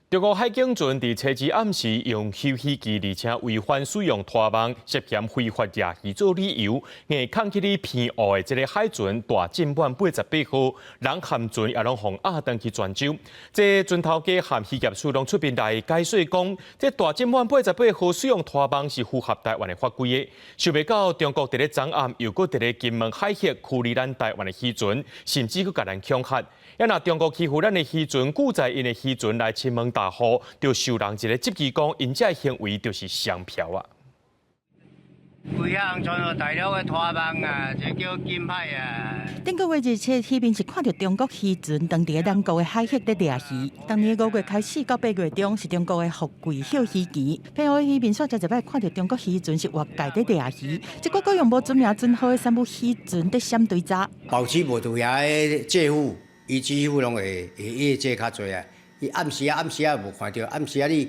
中國海警船佇初二暗時用魚機，而且違反使用拖網，涉嫌非法掠魚做理由，硬控去佇澎湖的這个海船大進滿88號，人和船也攏予押轉去泉州。這船頭家和漁業署攏出面來解說講，這大進滿八十八號使用拖網是符合台灣的法規的。想袂到中國佇咧昨暗又閣佇咧金門海域驅離咱台灣的漁船，甚至閣共咱恐嚇。啊若中國欺負咱的漁船，拒載𪜶的漁船來親問大戶，就受人一个質疑講，𪜶這个行為就是雙標啊！規項全部大陸的拖網啊，這叫禁海啊！頂個月日七彼邊是看著中國漁船當佇咱國的海域咧掠魚。當年5月開始到8月中，是中國的福貴號漁期。澎湖漁民煞才一擺看著中國漁船是越界咧掠魚，這個閣用無準名準號的三無漁船佇閃追查。保持無佇遐的政府，伊政府攏會會伊會做較濟啊。伊暗時啊暗時啊無看著，暗時啊你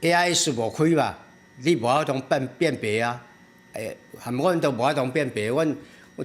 AIS 無開嘛，你無法度辨辨別啊。欸，含阮都無法度辨別，阮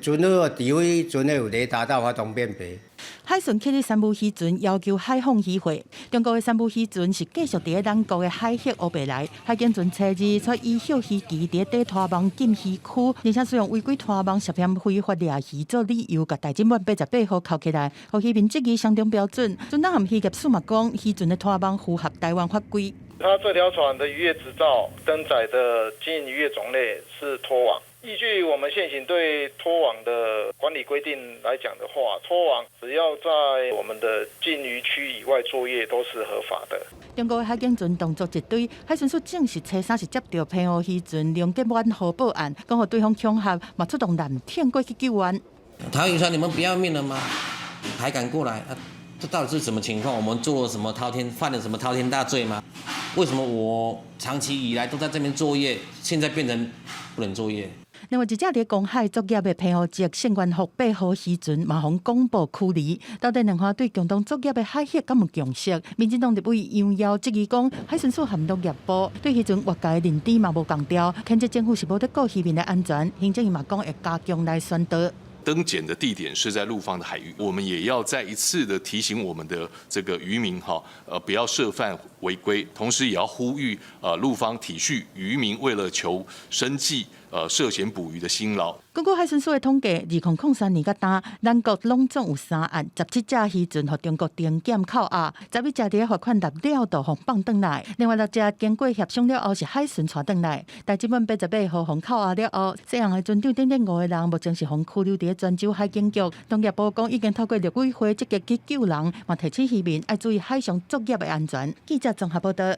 船好，除非船有雷達，才有法度辨別。海巡起佇三無漁船要求海放漁會，中國的三無漁船是繼續佇咧咱國的海域烏白來。海警船初二出以號漁旗佇咧底拖網禁漁區，而且使用違規拖網涉嫌非法掠魚做理由，共大進滿88號扣起來，予漁民質疑雙重標準。船長和漁業署嘛講，漁船的拖網符合台灣法規。他這條船的漁業執照登載的經營漁業種類是拖網。依據我們現行對拖網的管理規定來講的話，拖網只要在我們的禁漁區以外作業都是合法的。中國的海警船動作一堆，海巡署證實初三是接著澎湖漁船龍吉滿號報案，講予對方恐嚇，嘛出動艦艇過去救援。唐宇說：你們不要命了嗎？還敢過來？啊，這到底是什麼情況？我們做了什麼滔天，犯了什麼滔天大罪嗎？為什麼我長期以來都在這邊作業，現在變成不能作業？另外一隻佇公海作業的澎湖籍聖元福八號漁船嘛，予廣報驅離。到底兩岸對共同作業的海域敢有共識？民進黨立委楊堯質疑講，海巡署和農業部對漁船越界認知嘛無仝調，譴責政府是無咧顧漁民的安全。行政院嘛講會加強來宣導。登檢的地點是在陸方的海域，我們也要再一次的提醒我們的這個漁民哈，不要涉犯違規，同時也要呼籲陸方體恤漁民為了求生計，涉險捕魚的辛勞。根據海巡署的統計，2003年到今，咱國攏總有三案17隻漁船予中國登檢扣押，11隻佇咧罰款納了就予放轉來，另外六隻經過協商了後是海巡帶轉來。大進滿88號予扣押了後，西洋的船長等等五個人目前是予拘留佇咧泉州海警局。農業部講已經透過陸委會積極去救人，嘛提醒漁民愛注意海上作業的安全。記者綜合報道。